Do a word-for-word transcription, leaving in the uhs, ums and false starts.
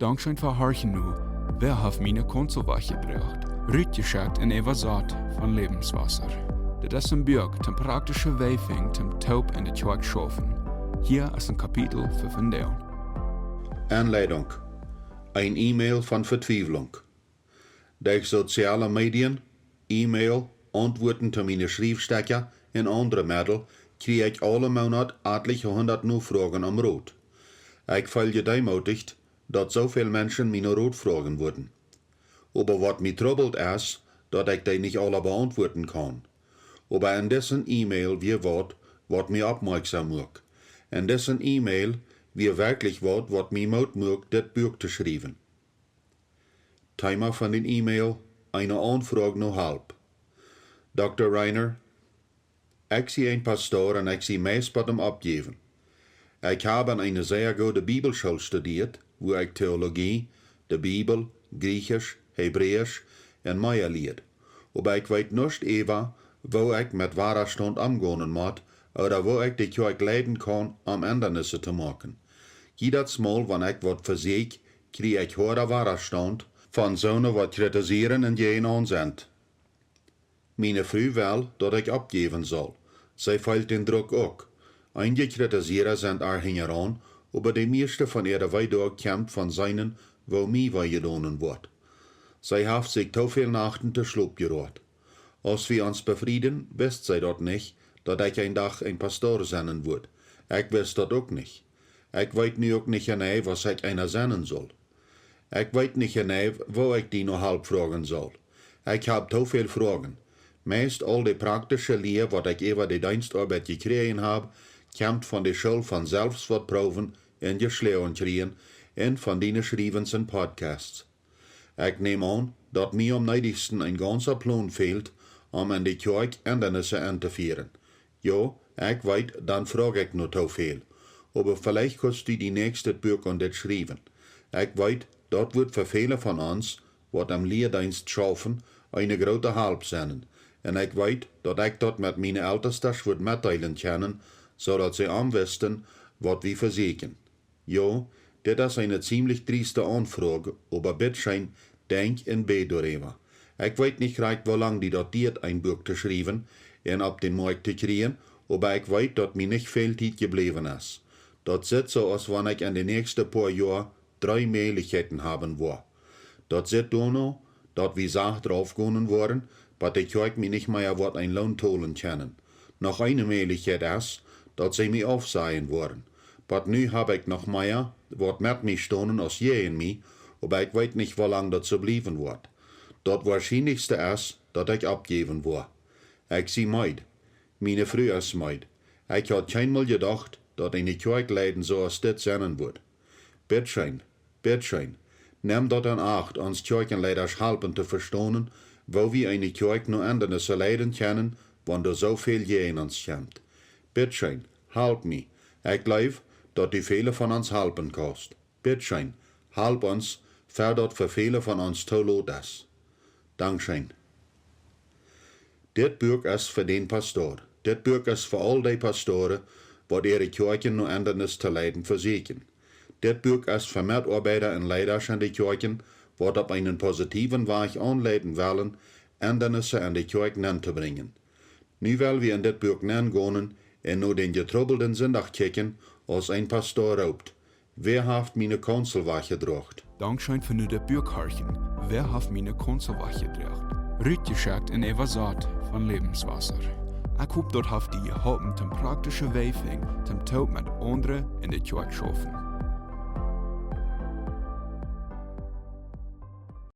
Dankscheen fa horchen nu. Wäa haft miene Kaunzel wajchjedroagen? Rutjeschekjt un äwasat von Lebenswasser. Dit es een Buak toom praktische Wee finjen toom toop enne Kjoakj schaufen. Hia es een Kapitel fa vondoag. Anleitung. Een E-Mail von Verzweiflung. Derch soziale Medien, E-Mail, Auntwuaten to miene Schriefstekja un aundre Meddel kjrie ekj aule Moonat etliche hundat Nofroagen om Rot. Ekj feel jedeemoodicht, daut soo väl Menschen mienen Rot froagen wudden. Oba waut mie trubbelt es, daut ekj dee nich aule beauntwuaten kaun. Oba en disen E-Mail wia waut, waut mie oppmoakjsom muak. En disen E-Mail wia werkjlich waut, waut mie Moot muak, dit Buak to schriewen. Thema von dän E-Mail: Eene Aunfroag no Help. Dokta Reiner, ekj sie een Pastor un ekj sie meist bie daut Oppjäwen. Ekj hab aun eene sea goode Bibelschool studieet, wua ekj Theologie, de Bibel, Griechisch, Hebräisch un mea lieed. Oba ekj weet nuscht äwa, woo ekj met Wadastaunt omgonen mott, ooda woo ekj de Kjoakj leiden kaun, om Endanissen to moaken. Jiedet Mol, wan ekj waut vesieekj, kjrie ekj hoada Wadastaunt von soone, waut kritisieren un jäajenaun sent. Miene Fru well, daut ekj oppjäwen saul. See feelt dän Druck uk. Eenje Kritisierer sent ar hinjaraun, oba de mieeschte von äare Weedoag kjemt von seenen, woo mie wee jedonen woat. See haft sikj too väl Nachten to Schlop jeroat. Aus wie ons befrieden, wist see daut nich, daut ekj een Dach een Pastor sennen wudd. Ekj wist daut uk nich. Ekj weet nu uk nich jeneiw, waut ekj eena sennen saul. Ekj weet nich jeneiw, woo ekj die no Help froagen saul. Ekj hab too väl Froagen. Meist aul de praktische Lia, waut ekj äwa de Deenstoabeit jekjräajen hab, kjemt von de School von selfst waut proowen un jeschloagen kjrieen un von diene Schriewens un Podcasts. Ekj näm aun, daut mie aum needichsten een gaunza Plon fält, om en de Kjoakj Endanissen auntofieren. Jo, ekj weet, dan froag ekj no too väl. Oba veleicht kaust du die näakjstet Buak aun dit schriewen. Ekj weet, daut woat fa väle von ons, waut aum Liadeenst schaufen, eene groote Help sennen. Un ekj weet, daut ekj daut met miene Eltestasch wudd metdeelen kjennen, soo daut see aunwisten, waut wie vesieekjen. Jo, dit es eene ziemlich drieste Aunfroag, oba bittscheen, denkj un bäd doaräwa. Ekj weet nich krakjt, woo lang die daut dieet, een Buak to schriewen un opp dän Moakjt to kjrieen, oba ekj weet, daut mie nich väl Tiet jebläwen es. Daut sitt soo, aus wan ekj en de näakjste poa Joa dree Mäajlichkjeiten haben woa. Daut sitt doano, daut wie sacht raufgonen woaren, bat de Kjoakj mie nich mea woat een Loon tolen kjennen. Noch eene Mäajlichkjeit es, daut see mie aufsajen woaren. Bat nu hab ekj noch mea, waut met mie stonen aus jäajen mie, oba ekj weet nich, woo lang daut soo bliewen woat. Daut woarschienlichste es, daut ekj oppjäwen woa. Ekj sie meed. Miene Fru es meed. Ekj haud kjeenmol jedocht, daut eene Kjoakj leiden soo aus dit sennen wudd. Bittscheen, bittscheen, nemm daut en Acht, ons Kjoakjenleidasch halpen to vestonen, woo wie eene Kjoakj no Endanissen leiden kjennen, wan doa soo väl jäajen ons kjemt. Bittscheen, halp mie. Ekj jleew, daut du väle von ons halpen kaust. Bittscheen, halp ons, ver daut fa väle von ons too lot es. Dankscheen. Dit Buak es fa dän Pastor. Dit Buak es fa aul dee Pastoren, waut äare Kjoakjen no Endanissen to leiden vesieekjen. Dit Buak es fa Metoabeida un Leidasch en de Kjoakjen, waut opp eenen positiewen Wajch aunleiden wellen, Endanissen en de Kjoakj nenn to brinjen. Nu well wie en dit Buak nenn gonen un no dän jetrubbelden Sindach kjikjen, aus een Pastor roopt: Wäa haft miene Kaunzel wajchjedroagen? Dankscheen fa nu dit Buak horchen. Wäa haft miene Kaunzel wajchjedroagen? Rutjeschekjt un äwasat von Lebenswasser. Ekj hop, daut haft die jeholpen, toom praktische Wee finjen toom toop met aundre en de Kjoakj schaufen.